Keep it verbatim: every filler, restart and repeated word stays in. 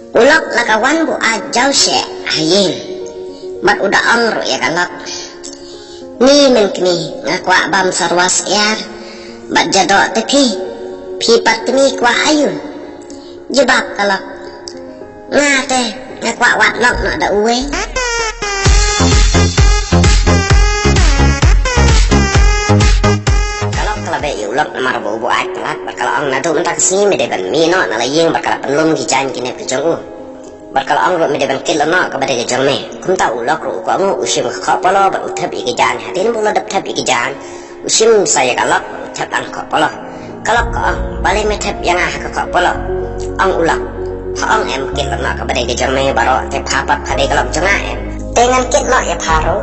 U Lok la ka wan buaid jaw sheh ha ïing bad u da ong ruh ïa ka Lok, "Ni Mynkni, nga kwah bam sarwa syiar bad jadoh te phi, phi pat kni kwah aïu?" Jubab ka Lok, "Nga te, nga kwah wad lok noh da uwei." Ka Lok ka la beh ïa u Lok namar ba u buaid palat bad ka la ong, "Naduh mynta ka sngi me dei ban mih noh na la ïing bad ka la pynlum ki jaiñ ki nep ki jong u. Bad ka la ong ruh me dei ban kit lok noh kaba dei ka jong me." Kumta u Lok ruh u kohnguh, u shim ka khoh polo bad u thep ïa ki jaiñ. Hadien ba u la dep thep ïa ki jaiñ, u shim sa ïa ka Lok bad u thep lang khoh polo. Ka Lok ka ong, "Balei me thep ïa nga ha ka khoh polo?" Ong u Lok, "Pha ong em kit lok noh kaba dei ka jong me baroh, te pha pat pha dei ka Lok jong nga em? Te ngan kit noh ïa pha ruh."